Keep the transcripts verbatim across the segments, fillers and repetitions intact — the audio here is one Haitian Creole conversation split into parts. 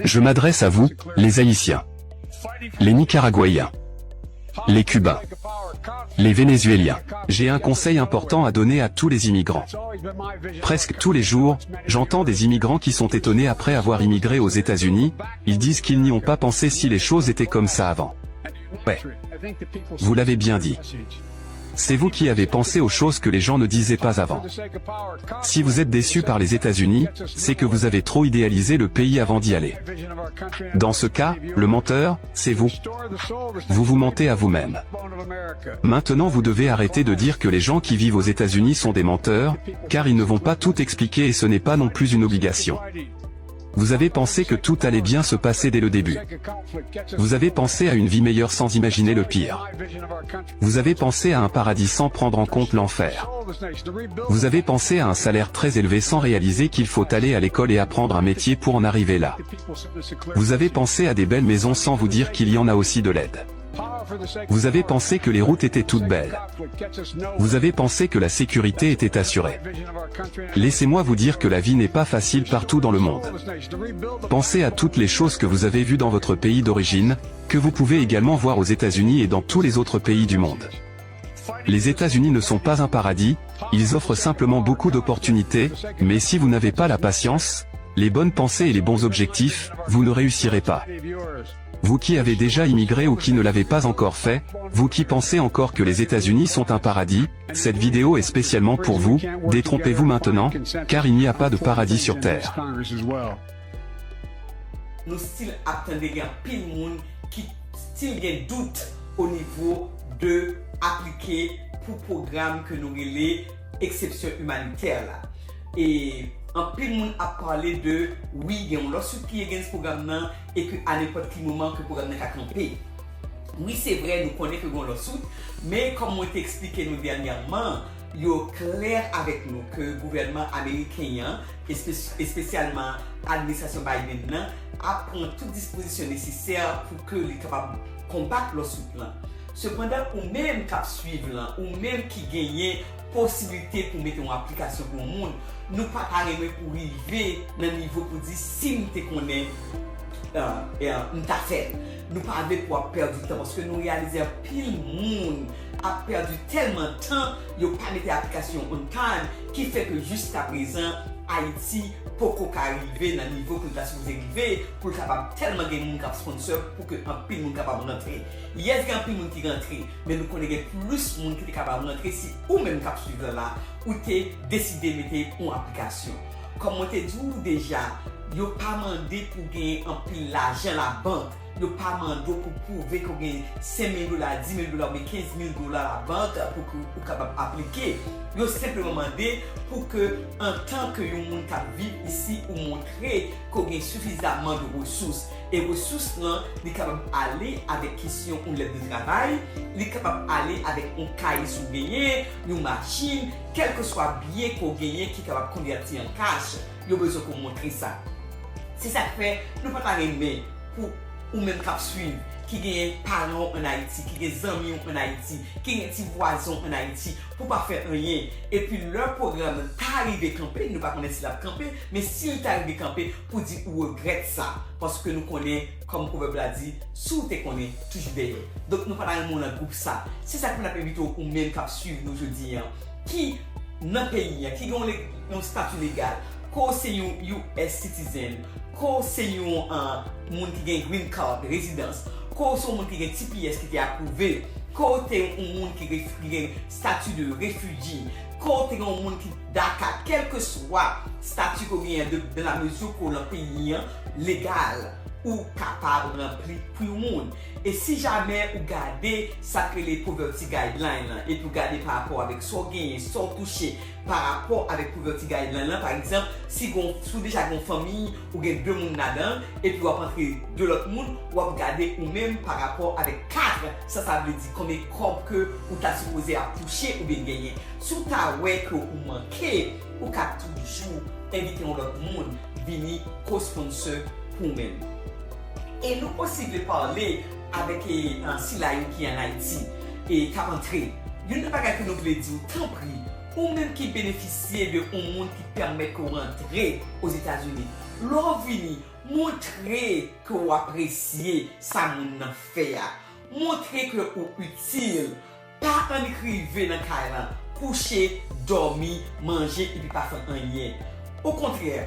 Je m'adresse à vous, les Haïtiens, les Nicaraguayens, les Cubains, les Vénézuéliens. J'ai un conseil important à donner à tous les immigrants. Presque tous les jours, j'entends des immigrants qui sont étonnés après avoir immigré aux États-Unis, ils disent qu'ils n'y ont pas pensé si les choses étaient comme ça avant. Ouais. Vous l'avez bien dit. C'est vous qui avez pensé aux choses que les gens ne disaient pas avant. Si vous êtes déçu par les États-Unis, c'est que vous avez trop idéalisé le pays avant d'y aller. Dans ce cas, le menteur, c'est vous. Vous vous mentez à vous-même. Maintenant, vous devez arrêter de dire que les gens qui vivent aux États-Unis sont des menteurs, car ils ne vont pas tout expliquer et ce n'est pas non plus une obligation. Vous avez pensé que tout allait bien se passer dès le début. Vous avez pensé à une vie meilleure sans imaginer le pire. Vous avez pensé à un paradis sans prendre en compte l'enfer. Vous avez pensé à un salaire très élevé sans réaliser qu'il faut aller à l'école et apprendre un métier pour en arriver là. Vous avez pensé à des belles maisons sans vous dire qu'il y en a aussi de laides. Vous avez pensé que les routes étaient toutes belles. Vous avez pensé que la sécurité était assurée. Laissez-moi vous dire que la vie n'est pas facile partout dans le monde. Pensez à toutes les choses que vous avez vues dans votre pays d'origine, que vous pouvez également voir aux États-Unis et dans tous les autres pays du monde. Les États-Unis ne sont pas un paradis, ils offrent simplement beaucoup d'opportunités, mais si vous n'avez pas la patience, les bonnes pensées et les bons objectifs, vous ne réussirez pas. Vous qui avez déjà immigré ou qui ne l'avez pas encore fait, vous qui pensez encore que les États-Unis sont un paradis, cette vidéo est spécialement pour vous, détrompez-vous maintenant, car il n'y a pas de paradis sur terre. Nou still ap tande gen anpil moun ki still gen dout o nivo de aplike pou pwogram ke nou rele eksepsyon imanitè la. E anpil moun ap pale de, wi, gen yon lawsuit ki against pwogram nan e ke a nenpòt ki moman ke pwogram nan ka kanpe. Wi, se vre, nou konnen ke gen yon lawsuit, men kòm mwen te eksplike nou dènyèman, yo klè avèk nou ke gouvènman ameriken an, espe- espesyalman administrasyon Biden nan, ap pran tout dispozisyon nesesè pou ke li kapab konbat lawsuit lan. Sepandan, ou menm k ap swiv lan, ou menm ki genyen posiblite pou mete yon aplikasyon pou yon moun, nou pa ta renmen pou rive nan nivo pou di si m te konnen, euh, euh, m ta fè l. Nou pa vle pou ap pèdi tan paske nou reyalize anpil moun ap pèdi tèlman tan, yo pa mete aplikasyon on time, ki fè ke jiskaprezan Ayiti poko ka rive nan nivo ke l ta sipoze rive pou l kapab tèlman gen moun k ap sponsor pou ke anpil moun kapab rantre. Yes, gen anpil moun ki rantre, men nou konnen gen plis moun ki te kapab rantre si ou menm k ap swiv la la, ou te deside mete yon aplikasyon. Kòm mwen te di w deja, yo pa mande pou gen anpil lajan labank. Yo pa mande w pou pwouve ke w gen senk mil dola, dis mil dola oubyen kenz mil dola labank pou ke ou kapab aplike. Yo senpleman mande pou ke, antanke yon moun k ap viv isi, ou montre ke w gen sifizaman de resous. E resous lan, li kapab ale avèk kesyon yon lèt de travay, li kapab ale avèk yon kay si w genyen, yon machin, kèlkeswa byen ke w genyen ki kapab konvèti an kach, yo bezwen ke w montre sa. Se sa k fè nou pa ta renmen pou ou menm k ap swiv, ki gen paran w ann Ayiti, ki gen zanmi w ann Ayiti, ki gen ti vwazen w ann Ayiti, pou w pa fè anyen. Epi lè pwogram nan ta rive kanpe, nou pa konnen si l ap kanpe, men si l ta rive kanpe, pou di ou regrèt sa. Paske nou konnen, kòm pwovèb la di, si w te konnen, toujou dèyè. Donk, nou pa ta renmen w nan gwoup sa. Se sa k fè n ap envite w, ou menm k ap swiv nou jodi a, ki nan peyi a, ki gen yon le- yon stati legal, ke w se yon U S citizen, ke w se yon, ah, moun ki gen green card, rezidans, ke w se yon moun ki gen T P S ki te apwouve, ke w te yon moun ki ref- ki gen stati de refiuji, ke w te yon moun ki DACA, kèlkeswa stati ke w genyen de, dans la mesure ke w lan peyi an legal, ou kapab ranpli pou yon moun. E si jamè ou gade sa k rele poverty guideline lan, epi ou gade pa rapò avèk sa w genyen, sa w touche, pa rapò avèk poverty guideline lan, pa egzanp, si gon, si w deja gon fanmi, ou gen de moun ladan, epi w ap antre de lòt moun, w ap gade ou menm pa rapò avèk kat, sa, sa vle di konbyen kòb ke ou ta sipoze ap touche oubyen genyen. Si w ta wè ke ou manke, ou ka toujou envite yon lòt moun vini co-sponsor pou w menm. E nou osi vle pale avèk e, an, sila yo ki ann Ayiti e k ap antre. Youn nan bagay ke nou vle di w, tanpri, ou menm ki benefisye de yon moun ki pèmèt ke w rantre Ozetazini, lè w vini, montre ke w apresye sa moun nan fè a. Montre ke ou itil. Pa annik rive nan kay lan, kouche, dòmi, manje epi pa fè anyen. Okontrè,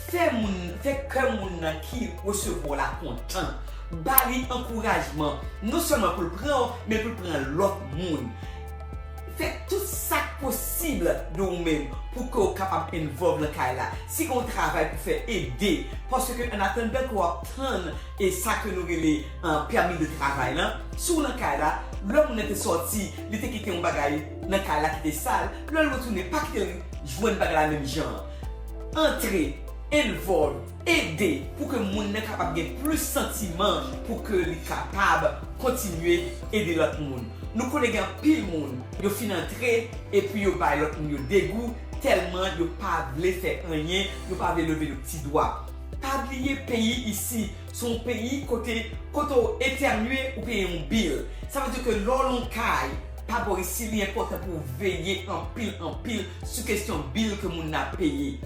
fè moun, fè kè moun nan ki resevwa w la kontan. Ba li ankourajman, non sèlman pou l pran w, men pou l pran lòt moun. Fè tout sa k posib de ou menm pou ke w kapab involve nan kay la. Si gen yon travay pou fè, ede. Paske an atandan ke w ap tann e sa ke nou rele, an, pèmi de travay lan, si w nan kay la, lè moun nan te sòti, li te kite yon bagay nan kay la ki te sal, lè l retounen, pa kite l jwenn bagay la menm jan an. Antre, involve, ede pou ke moun nan kapab gen plis santiman pou ke li kapab kontinye ede lòt moun. Nou konnen gen anpil moun, yo fin antre epi yo bay lòt moun yo degou tèlman yo pa vle fè anyen, yo pa vle leve yo ti dwa. Pa bliye peyi isi se yon peyi kote, kote w etènye, ou peye yon bil. Sa vle di ke lè w nan yon kay, pa bò isi, li enpòtan pou w veye anpil, anpil sou kesyon bil ke moun nan ap peye.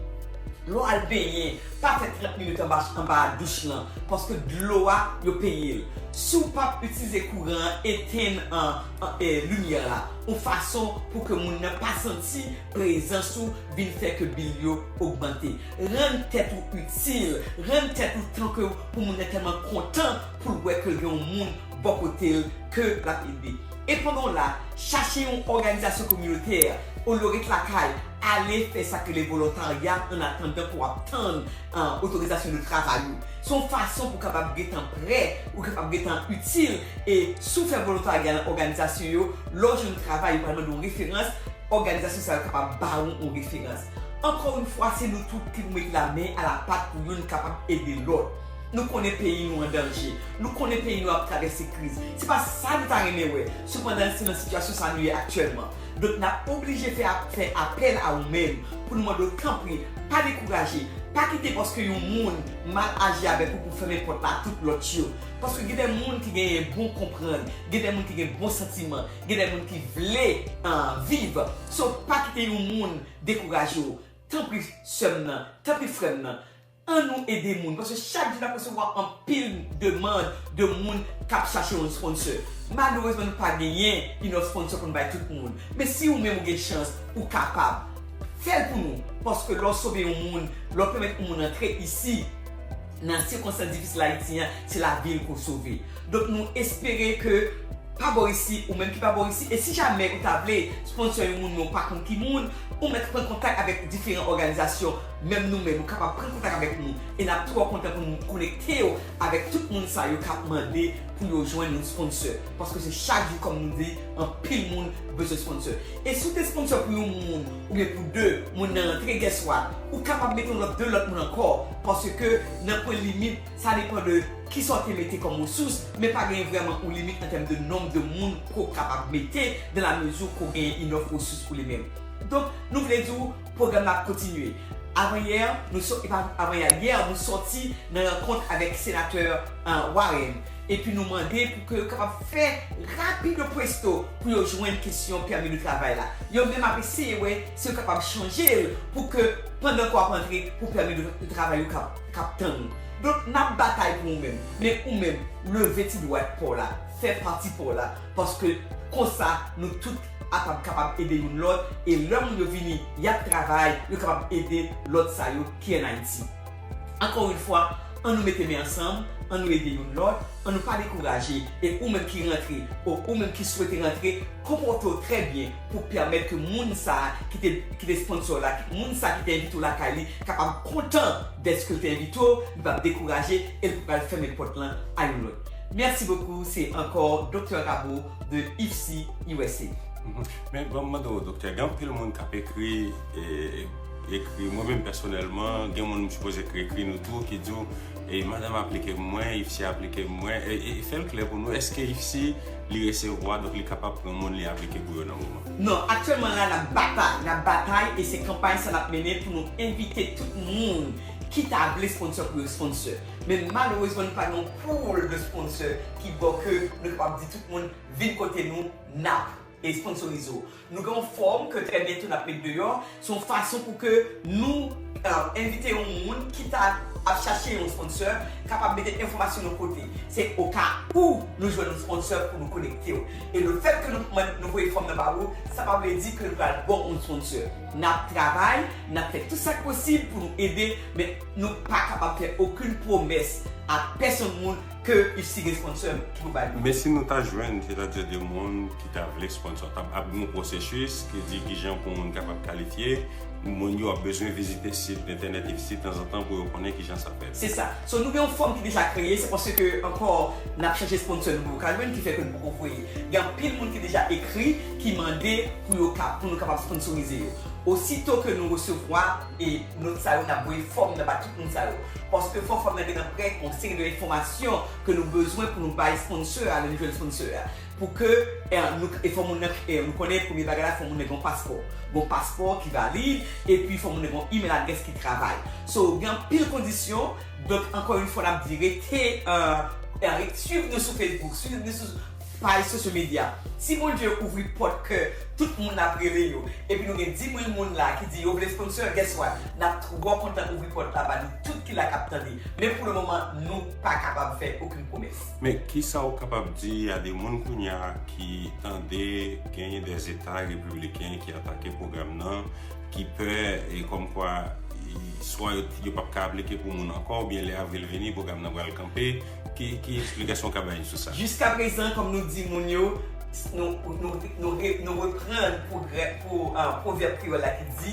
Lè w al benyen, pa fè trant minit anba, anba douch lan, paske dlo a, yo peye l. Si w p ap itilize kouran an, etenn an, an, e, limyè la, yon fason pou ke moun nan pa santi prezans ou vin fè ke bil yo ogmante. Rann tèt ou itil, rann tèt ou tan ke pou moun nan tèlman kontan pou l wè ke l gen yon moun bò kote l ke l ap ede. E pandan w la, chache yon òganizasyon kominotè, olye w ret lakay, ale fè sa k rele volontarya an atandan ke w ap tann, an, otorizasyon de travay ou. Se yon fason pou w kapab gentan prè, ou kapab gentan itil, e si w fè volontarya nan òganizasyon yo, lè w jwenn travay, yo pral mande w referans, òganizasyon sa yo kapab ba ou yon referans. Ankò yon fwa, se nou tout ki pou mete lamen a la pat pou youn kapab ede lòt. Nou konnen peyi nou an danje. Nou konnen peyi nou ap travèse kriz. Se pa sa nou ta renmen wè. Sepandan, se nan sitiyasyon sa nou ye aktyèlman. Donk, n ap oblije fè ap-, fè apèl a ou menm pou nou mande w, tanpri, pa dekouraje. Pa kite paske yon moun mal aji avèk ou pou fèmen pòt la tout lòt yo. Paske gen de moun ki genyen bon konprann, gen de moun ki gen bon santiman, gen de moun ki vle, ah, viv. So, pa kite yon moun dekouraje w. Tanpri, sè m nan, tanpri, frè m nan, ann nou ede moun. Paske chak jou n ap resevwa anpil demann de moun k ap chache yon sponsor. Malerezman, nou pa genyen enough sponsor pou n bay tout moun. Men si ou menm ou gen chans, ou kapab, fè l pou nou. Paske lè w sove yon moun, lè w pèmèt yon moun antre isi, nan sikonstans difisil Ayiti an, se lavi l ke w sove. Donk, nou espere ke pa bò isi, ou menm ki pa bò isi, e si jamè ou ta vle sponsor yon moun, men ou pa konn ki moun, ou mèt pran kontak avèk diferan òganizasyon, menm nou menm, ou kapab pran kontak avèk nou. E n ap twò kontan pou nou konekte w avèk tout moun sa yo k ap mande pou yo jwenn yon sponsor. Paske se chak jou, kòm nou di, anpil moun bezwen sponsor. E si w te sponsor pou yon moun, oubyen pou de, moun nan rantre, guess what? Ou kapab mete yon lòt, de lòt moun ankò, paske nan pwen limit, sa depann de kisa w te mete kòm resous, men pa gen vrèman yon limit an tèm de nonb de moun ke w kapab mete, dans la mesure ke w genyen enough resous pou li menm. Donk, nou vle di w, pwogram la ap kontinye. Avanyè, nou sò-, e pa avanyè, yè, nou sòti nan rankont avèk senatè, ah, Warren. Epi nou mande pou ke yo kapab fè rapido presto pou yo jwenn kesyon pèmi de travay la. Yo menm ap eseye wè si yo kapab chanje l pou ke pandan ke w ap antre, pou pèmi de, de travay yo kap, kap tann ou. Donk, n ap batay pou ou menm. Men ou menm, leve ti dwèt pa w la, fè pati pa w la, paske konsa, nou tout ap ap kapab ede youn lòt, e lè moun yo vini, y ap travay, yo kapab ede lòt sa yo ki ann Ayiti. Ankò yon fwa, ann nou mete men ansanm, ann nou ede youn lòt, ann nou pa dekouraje, e ou menm ki rantre, ou, ou menm ki swete rantre, konpòte w trè byen pou pèmèt ke moun sa a ki te, ki te sponsor la, moun sa a ki te envite w lakay li, kapab kontan dèske l te envite w, li p ap dekouraje e l pral fèmen pòt lan a youn lòt. Merci beaucoup, se ankò Doktè Rabo de IFSI U S A. Mhm. Men ban m mande w, Doktè, gen anpil moun k ap ekri, e, ekri mwen menm pèsonèlman, gen moun m sipoze ekri, ekri nou tou, ki di w, e, madanm aplike mwen, IFSI aplike mwen, e, e, fè l klè pou nou, èske IFSI li resevwa, donk li kapab pran moun li aplike pou yo nan moman? Non, aktyèlman la, n ap batay, n ap batay, e se kanpay sa n ap mennen pou nou envite tout moun ki ta vle sponsor pou yo sponsor. Men malerezman, nou pa gen yon pool de sponsor ki bon ke nou kapab di tout moun vin kote nou, n ap e sponsorize w. Nou gen yon fòm ke trè byento n ap met deyò, se yon fason pou ke nou envite yon moun ki ta ap chache yon sponsor kapab mete enfòmasyon nou kote. Se oka ou nou jwenn yon sponsor pou nou konekte w. E lefètke nou, nou voye fòm nan ba ou, sa pa vle di ke nou pral ba w yon sponsor. N ap travay, n ap fè tout sa k posib pou nou ede, men nou pa kapab fè okenn pwomès a pèsonn moun ke si gen sponsor ki pou bay nou. Men si nou ta jwenn, sètadi de moun ki ta vle sponsor, ta ap gen yon pwosesis ki di kijan pou moun kapab kalifye, moun yo ap bezwen vizite sit entènèt isit tanzantan pou yo konnen kijan sa fèt. Se sa. So, nou gen yon fòm ki deja kreye, se paske ankò, n ap chache sponsor nou poko ka jwenn, ki fè ke nou poko voye. Gen anpil moun ki deja ekri, ki mande pou yo ka, pou nou kapab sponsorize yo. Osito ke nou resevwa e nòt sa yo, n ap voye fòm nan ba tout moun sa yo. Paske fò fòm nan gen nan prè yon seri de enfòmasyon ke nou bezwen pou nou bay sponsor a, lè nou jwenn sponsor a. Pou ke, e, nou, e fò moun nan, e, nou konnen premye bagay la, fò moun nan gen yon paspò. Gen yon paspò ki valid, epi fò moun nan gen yon email address ki travay. So, gen anpil kondisyon, donk, ankò yon fwa, n ap di rete, e, e, swiv nou sou Facebook, swiv nou sou paj social media. Si Bondye ouvri pòt ke tout moun ap rele yo, epi nou gen dis mil moun la ki di yo vle sponsor, guess what? N ap twò kontan ouvri pòt la ba nou tout ki la k ap tande. Men pou le moman, nou pa kapab fè okenn pwomès. Men kisa w kapab di a de moun kounye a ki tande genyen de eta repibliken ki atake pwogram nan, ki pè, e kòmkwa, i, swa yo, yo p ap ka aplike pou moun ankò, oubyen lè avril vini, pwogram nan pral kanpe? Ki, ki eksplikasyon w ka bay sou sa? Jiskaprezan, kòm nou di moun yo, nou, nou, nou, re- nou reprann pwogrè- pou, ah, pwovèb kreyòl la ki di,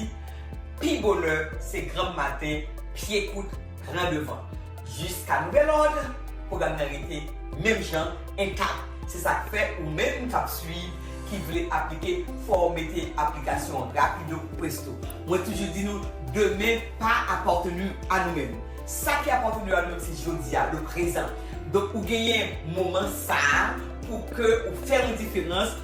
pi bonè se granm maten, pye kout, pran devan. Jiska nouvèl òd, pwogram nan rete menm jan, entak. Se sa k fè ou menm k ap swiv, ki vle aplike, fò w mete aplikasyon an rapido presto. Mwen toujou di nou, demen pa apateni a nou menm. Sa ki apateni a nou menm, se jodi a, le prezan. Donk, ou genyen moman sa a pou ke ou fè yon diferans,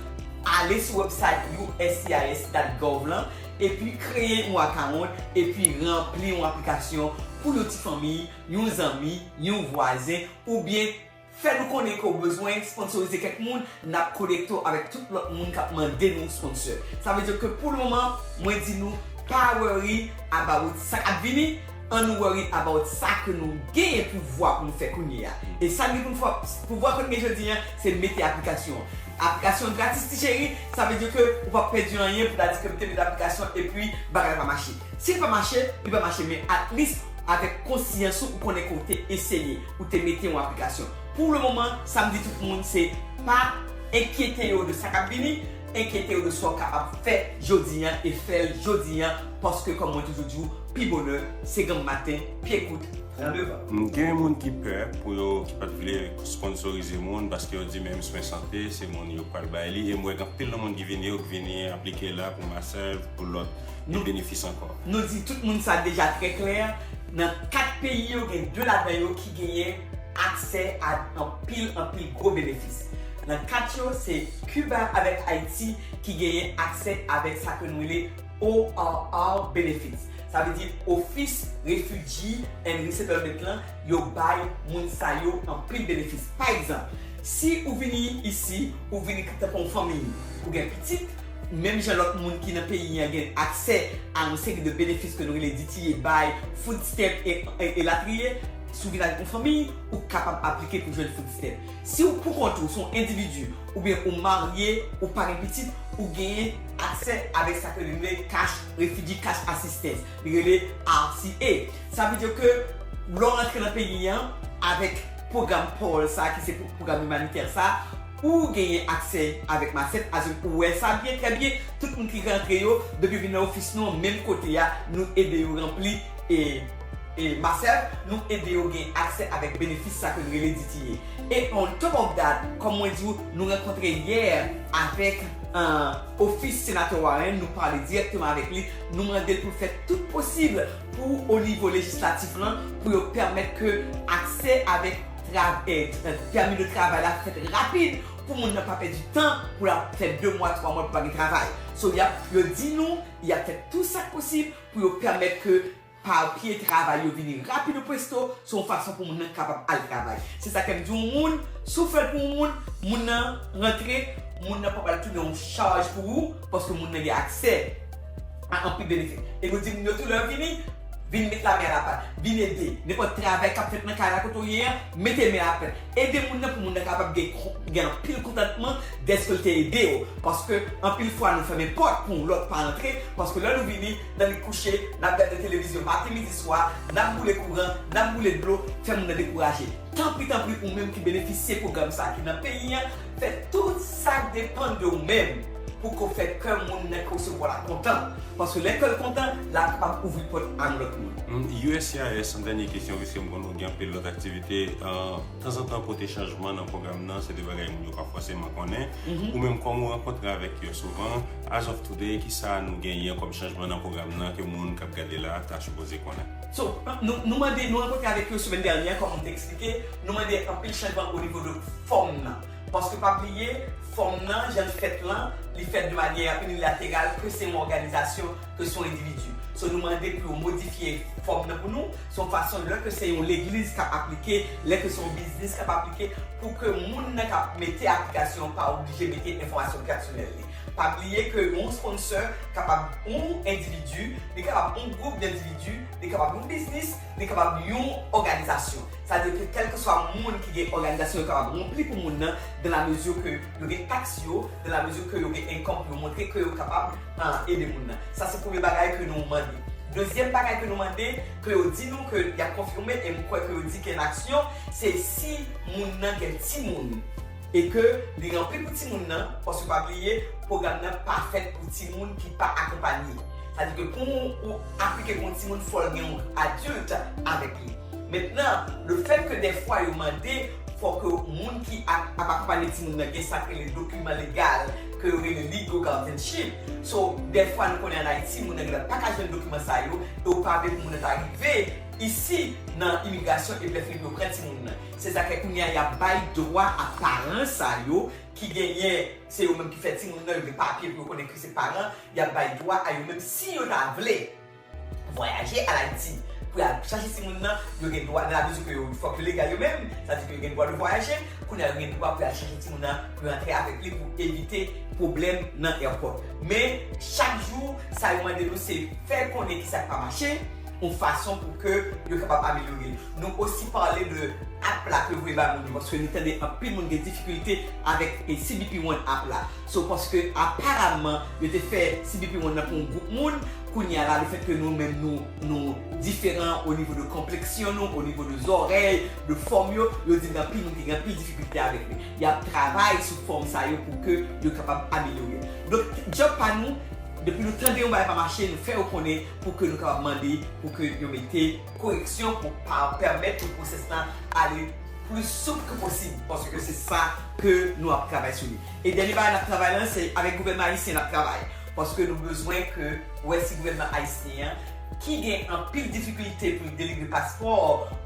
ale sou website U S C I S dot gov lan, epi kreye yon account, epi ranpli yon aplikasyon pou yon ti fanmi, yon zanmi, yon vwazen, oubyen fè nou konnen ke w bezwen sponsorize kèk moun, n ap konekte w avèk tout lòt moun k ap mande nou sponsor. Sa vle di ke pou le moman, mwen di nou, pa worry about sa k ap vini, ann nou worry about sa ke nou genyen pouvwa pou nou fè kounye a. E sa n gen pou n fè, pouvwa ke n gen jodi a, se mete aplikasyon an. Aplikasyon gratis, ti cheri, sa vle di ke ou p ap pèdi anyen pou ta di ke m te mete aplikasyon epi bagay la pa mache. Si l pa mache, li pa mache, men at least avèk konsyans ou, ou konnen ke w te eseye, ou te mete yon aplikasyon. Pou le moman, sa m di tout moun, se pa enkyete yo de sa k ap vini, enkyete yo de sa w kapab fè jodi a e fè l jodi a, paske kòm mwen toujou di w, pi bonè se granm maten, pye kout, pran devan. M gen moun ki pè pou yo, ki pa t vle sponsorize moun paske yo di menm swen sante, se moun yo pral bay li, e m wè gen anpil nan moun ki vini, yo k vini aplike la pou masaj, pou lòt, e benefis ankò. Nou di tout moun sa deja trè klè, nan kat peyi yo, gen de ladan yo ki genyen aksè a anpil, anpil gwo benefis. Nan kat yo, se Kiba avèk Ayiti ki genyen aksè avèk sa ke nou rele O R R benefits. Sa vle di Office Refugee and Resettlement lan, yo bay moun sa yo anpil benefis. Pa egzanp, si ou vini isi, ou vini tankou yon fanmi, ou gen pitit, menm jan lòt moun ki nan peyi an gen aksè a yon seri de benefis ke nou rele D T A bay, food stamp e, e, elatriye, si w vin avèk yon fanmi, ou kapab aplike pou jwenn food stamp. Si w pou kont ou, se yon endividi, oubyen ou marye, ou pa gen pitit, ou genyen aksè avèk sa ke li rele Cash Refugee Cash Assistance, li rele R C A. Sa vle di ke lè w rantre nan peyi an avèk pwogram pawl sa, ki se pwo- pwogram imanitè sa, ou genyen aksè avèk masèt, as in ou wè sa byen, trè byen, tout moun ki rantre yo, depi yo vin nan ofis nou an, menm kote a, nou ede yo ranpli e, e masèt, nou ede yo gen aksè avèk benefis sa ke nou rele D T A. E on top of that, kòm mwen di w, nou rankontre yè avèk, euh, ofis senatè Warren, nou pale dirèkteman avèk li, nou mande l pou l fè tout posib pou o nivo lejislatif lan, pou yo pèmèt ke aksè avèk tra- eh, pèmi de travay la fèt rapid, pou moun nan pa pèdi tan pou l ap fè de mwa, twa mwa pou pa gen travay. So, y ap, yo di nou, y ap fè tout sa k posib pou yo pèmèt ke pa pye travay yo vini rapido presto, se yon fason pou moun nan kapab al travay. Se sa k fè m di yon moun, si w fè l pou yon moun, moun nan rantre, moun nan pa pral tounen yon chaj pou ou, paske moun nan gen aksè a anpil benefis. E nou di moun yo tou lè yo vini, vin met lamen a lapat, vin ede. Nenpòt travay k ap fèt nan kay la kote w ye an, mete men lapat. Ede moun nan pou moun nan kapab gen, gen anpil kontantman dèske l te ede w. Paske anpil fwa nou fèmen pòt pou yon lòt pa antre, paske lè nou vini, nan lit kouche, n ap gade televizyon maten, midi, swa, n ap boule kouran, n ap boule dlo, fè moun nan dekouraje. Tanpri, tanpri, ou menm ki benefisye pwogram sa a, ki nan peyi an, fè tout sa k depann de ou menm pou ke w fè kè moun nan ke w resevwa la kontan. Paske lè kè l kontan, l ap kapab ouvri pòt a yon lòt moun. Mm, U S C I S, yon dènye kesyon, piske m konnen w gen anpil lòt aktivite. Tanzantan pote chanjman nan pwogram nan, se de bagay moun yo pa fòseman konnen. Ou menm, kòm ou rankontre avèk yo souvan, as of today, kisa nou genyen kòm chanjman nan pwogram nan ke moun k ap gade la ta sipoze konnen? So, nou, nou mande, nou rankontre avèk yo semèn dènyè, kòm m te eksplike, nou mande anpil chanjman o nivo de fòm nan. Paske pa bliye, fòm nan, jan l fèt lan, li fèt de manyè inilateral, ke se yon òganizasyon, ke se yon endividi. So, nou mande pou yo modifye fòm nan pou nou. Se yon fason, lè ke se yon legliz k ap aplike, lè ke se yon biznis k ap aplike, pou ke moun nan k ap mete aplikasyon an pa oblije mete enfòmasyon pèsonèl li. Pa bliye ke yon sponsor kapab yon endividi, li kapab yon gwoup dendividi, li kapab yon biznis, li kapab yon òganizasyon. Sa vle di ke kèlkeswa moun ki gen òganizasyon yo kapab ranpli pou moun nan, dans la mesure ke yo gen taks yo, dans la mesure ke yo gen income pou yo montre ke yo kapab ede moun nan. Sa se premye bagay ke nou mande. Dezyèm bagay ke nou mande, ke yo di nou ke y ap konfime, e m kwè ke yo di ke n aksyon, se si moun nan gen timoun e ke li ranpli pou timoun nan, paske pa bliye, pwogram nan pa fèt pou timoun ki pa akonpanye. Sa vle di ke pou ou aplike pou yon timoun, fò l gen yon adilt avèk li. Mentnan, lefèt ke dèfwa yo mande fò ke moun ki ap akonpanye timoun nan gen sa k rele dokiman legal, ke yo rele legal guardianship. So, dèfwa nou konnen ann Ayiti, moun nan genlè pa ka jwenn dokiman sa yo, e ou pa vle pou moun nan ta rive isi nan imigrasyon epi lè fini yo pran timoun nan. Se sa k fè kounye a y ap bay dwa a paran sa yo ki genyen, se yo menm ki fè timoun nan, yo gen papye pou yo konnen ke se paran, y ap bay dwa a yo menm si yo ta vle vwayaje al Ayiti pou y al chache timoun nan, yo gen dwa, dans la mesure ke yo fòk yo legal yo menm, sa vle di ke yo gen dwa de vwayaje, kounye a yo gen dwa pou y al chache timoun nan, pou yo antre avèk li pou evite pwoblèm nan airport. Men, chak jou, sa yo mande nou se fè konnen kisa k pa mache, yon fason pou ke yo kapab amelyore. Nou osi pale de app la ke voye ba moun yo, paske nou tande anpil moun gen difikilte avèk e C B P One app la. So, paske aparaman, yo te fè C B P One nan pou yon gwoup moun, kounye a la, lefèt ke nou menm nou, nou diferan o nivo de konpleksyon nou, o nivo de zòrèy, de fòm yo, yo di gen anpil moun ki gen anpil difikilte avèk li. Y ap travay sou fòm sa yo pou ke yo kapab amelyore. Donk, djòb pa nou, depi nou tande yon bagay pa mache, nou fè yo konnen pou ke nou kapab mande pou ke yo mete koreksyon pou pa pèmèt pou pwosès lan ale pli soup ke posib, paske se sa ke nou ap travay sou li. E dènye bagay n ap travay la, se avèk gouvènman ayisyen n ap travay, paske nou bezwen ke wè si gouvènman ayisyen an, ki gen anpil difikilte pou l delivre paspò,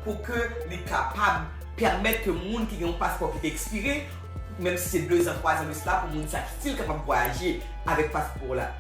pou ke li kapab pèmèt ke moun ki gen yon paspò ki te ekspire, menm si se de zan, twa zan de sila, pou moun sa still kapab vwayaje avèk paspò la.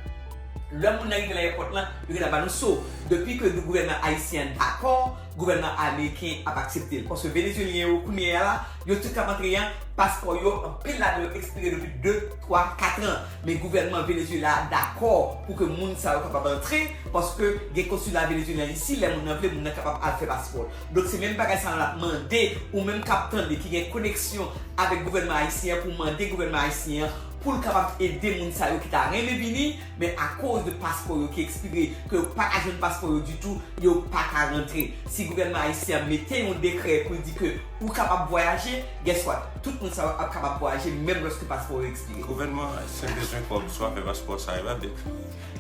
Lè moun nan rive nan airport lan, yo gentan ba nou so. Depi ke gouvènman ayisyen an dakò, gouvènman ameriken ap aksepte l. Paske Venezuelyen yo kounye a la, yo tout k ap antre an, paspò yo, anpil ladan yo ekspire depi de, twa, kat an. Men gouvènman Venezuela dakò pou ke moun sa yo kapab antre, paske gen konsila venezuelyen isi, lè moun nan vle, moun nan kapab al fè paspò l. Donk se menm bagay sa a n ap mande, ou menm k ap tande, ki gen koneksyon avèk gouvènman ayisyen an, pou mande gouvènman ayisyen an pou l kapab ede moun sa yo ki ta renmen vini, men akoz de paspò yo ki ekspire, ke yo pa ka jwenn paspò yo ditou, yo pa ka rantre. Si gouvènman ayisyen an mete yon dekrè pou l di ke ou kapab vwayaje, guess what? Tout moun sa yo ap kapab vwayaje, menm lòske paspò yo ekspire. Gouvènman ayisyen bezwen kòb sou afè paspò sa, e pa bèt.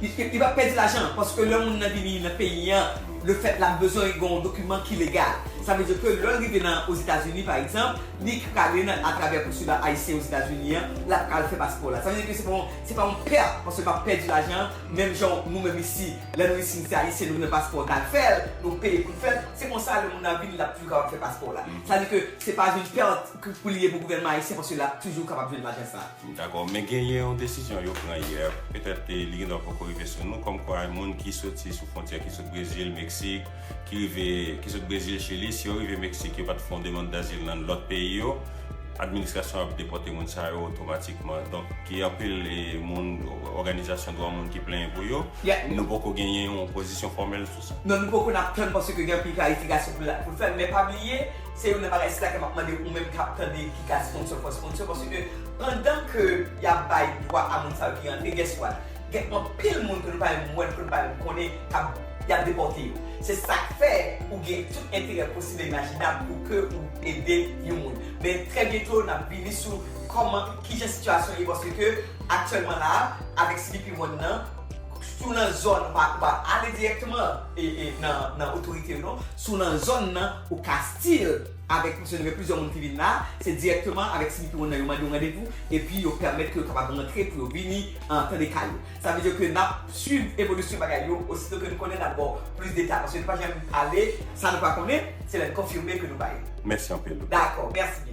Li, li, li p ap pèdi lajan, paske lè moun nan vini nan peyi an, lefèt l ap bezwen gen yon dokiman ki legal. Sa vle di ke lè l rive nan Ozetazini, pa egzanp, li ka ale nan, atravè konsilan ayisyen Ozetazini an, l ap ka al fè paspò la. Sa vle di ke se pa yon, se pa yon pèt, paske l pa pèdi lajan an, menm jan nou menm isi, lè nou isi, nou se ayisyen, nou gen paspò, n al fè l, nou peye pou n fè l. Se konsa, lè moun nan vini, l ap toujou kapab fè paspò la. Sa vle di ke se pa yon pèt ke pou li ye pou gouvènman ayisyen, paske l ap toujou kapab jwenn lajan sa a. Dakò, men genyen yon desizyon yo pran yè, petèt, eh, li gendwa poko rive sou nou, kòmkwa moun ki soti sou fwontyè, ki sot Brezil, Meksik, ki rive, ki sot Brezil, Chili, si yo rive Meksik, yo pa t fè yon demann dazil nan lòt peyi yo, administrasyon ap depòte moun sa yo otomatikman. Donk, gen anpil, eh, moun, òganizasyon dwa moun ki plenyen pou yo. Yeah. Nou poko genyen yon pozisyon fòmèl sou sa. Non, nou poko, n ap tann, paske gen anpil klarifikasyon pou la, pou l fè, men pa bliye, se youn nan bagay sila ke m ap mande ou menm k ap tande ki ka sponsor fò sponsor, paske pandan ke y ap bay dwa a moun sa yo ki rantre, guess what? Gen anpil moun ke nou pa menm wè, ke nou pa menm konnen, k ap, y ap depòte yo. Se sa k fè ou gen tout enterè posib e imajinab pou ke ou ede yon moun. Men trè byento, n ap vini sou kòman, kijan sitiyasyon ye, paske aktyèlman la, avèk C B P One nan, si w nan zòn, ou pa, ou pa ale dirèkteman, e, e, nan, nan otorite yo, non. Si w nan zòn nan, ou ka still avèk, paske nou gen plizyè moun ki vin la, se dirèkteman avèk C B P One nan yo mande yon randevou, epi yo pèmèt ke yo kapab rantre pou yo vini, an, tande ka yo. Sa vle di ke n ap swiv evolisyon bagay yo, osito ke nou konnen n ap ba w plis detay, paske nou pa janm ale, sa nou pa konnen, se lè n konfime ke nou bay. Mèsi anpil. Dakò, mèsi byen.